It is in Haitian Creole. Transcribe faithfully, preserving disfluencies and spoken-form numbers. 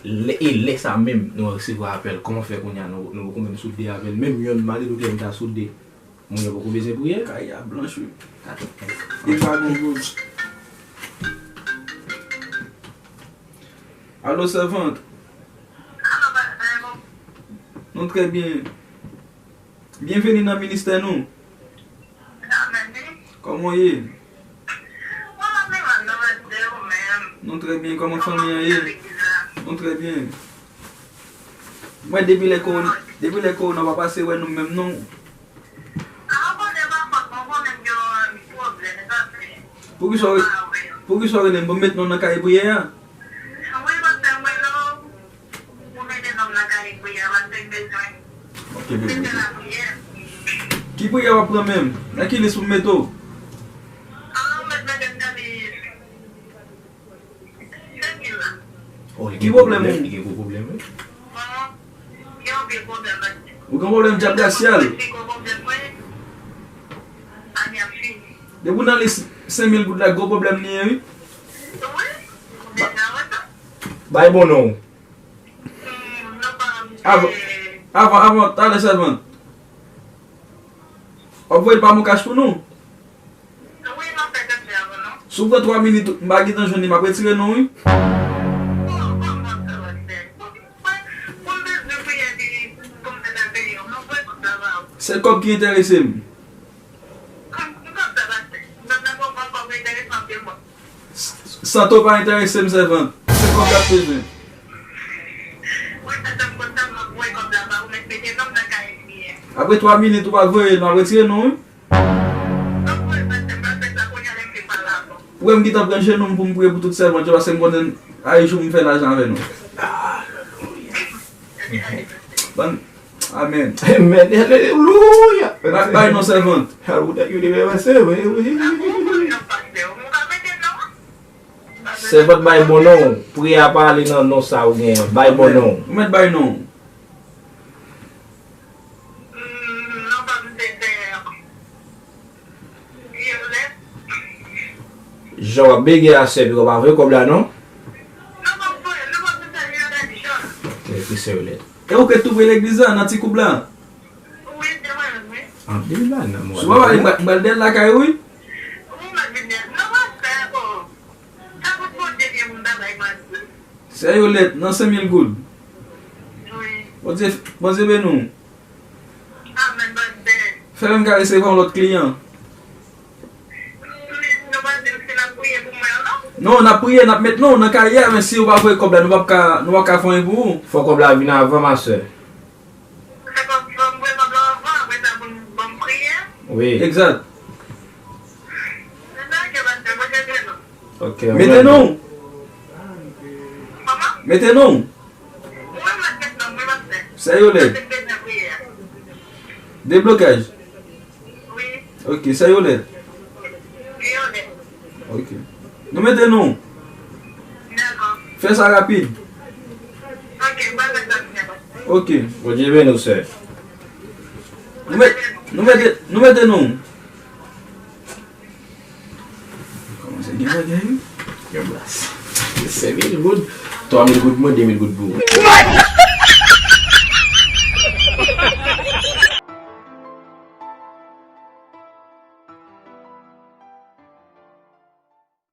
Lè, e lè sa menm, nou resevwa apèl. Kòman fè kounye a nou, nou poko menm sou de avè l? Menm yonn, malgre nou te menm ta sou de, moun yo poko bezwen priye? Kay a blanch, wi. E pa gen woz. Alo, sèvant. Nou trè byen. Byenveni nan ministè nou. Kòman w ye? Nou trè byen, kòman fanmi an ye? Nou trè byen. Mwen, depi lè kowona, depi lè kowona pa pase, wè nou menm non. Poukisa w, poukisa w rele m? Pou m met non nan kaye priyè a? Wi, pastè, m rele w pou mete non m nan kaye priyè a, pastè, m bezwen. Ok, bebe. Ki priyè w ap pran menm? Nan ki lis pou m mete w? Ki pwoblèm ou? Li gen gwo pwoblèm, wi. Ou gen pwoblèm dyab rasyal. Depi w nan lis senk mil goud la, gwo pwoblèm li ye, wi. Bay bon non. Avan, avan, avan, talè sèvant. W ap voye l pa MonCash pou nou? Si w pran twa minit, m pa gentan jwenn li, m ap retire non, wi. Se kòb ki enterese m. Santo pa enterese m, sèvant. Se kòb l ap bezwen. Apre twa minit, ou pa voye l, m ap retire non, wi. Ou wè m gentan pran jenou m pou m priye pou tout sèvant yo, paske m konnen a yon jou m fè lajan avè nou. Bon, amèn. Amèn. Alelouya. Bay non sèvant. Sèvant, bay bon non. Priyè a pa ale nan non sa ou genyen. Bay bon non. Ou mèt bay non. Jan w ap bege a sè, piga w pa voye kòb la non. Ok, ekri sè Yolèt. E ou ki ret tou pre legliz la, nan ti koub la? Anpil la nan mwa. Si w pa pale, m pral dèyè l lakay ou, wi. Sè Yolèt, nan senk mil goud. Bondye, Bondye beni w. Fè menm ka resevwa yon lòt kliyan. Non, n ap priye, n ap met non nan kaye a, men si ou pa voye kòb la, nou p ap ka, nou p ap ka fè anyen pou ou. Fò kòb la vin avan, ma sè. Wi. Egzat. Ok. Mete non. Mete non. Sè Yolèt. Deblokaj. Ok, sè Yolèt. Ok. Nou mete non. Fè sa rapid. Ok. Bondye beni w, sè. Nou met-, nou mete, nou mete non. Kòmanse gen bagay, wi. Gen blas. Senk mil goud, twa mil goud mwen, de mil goud pou ou.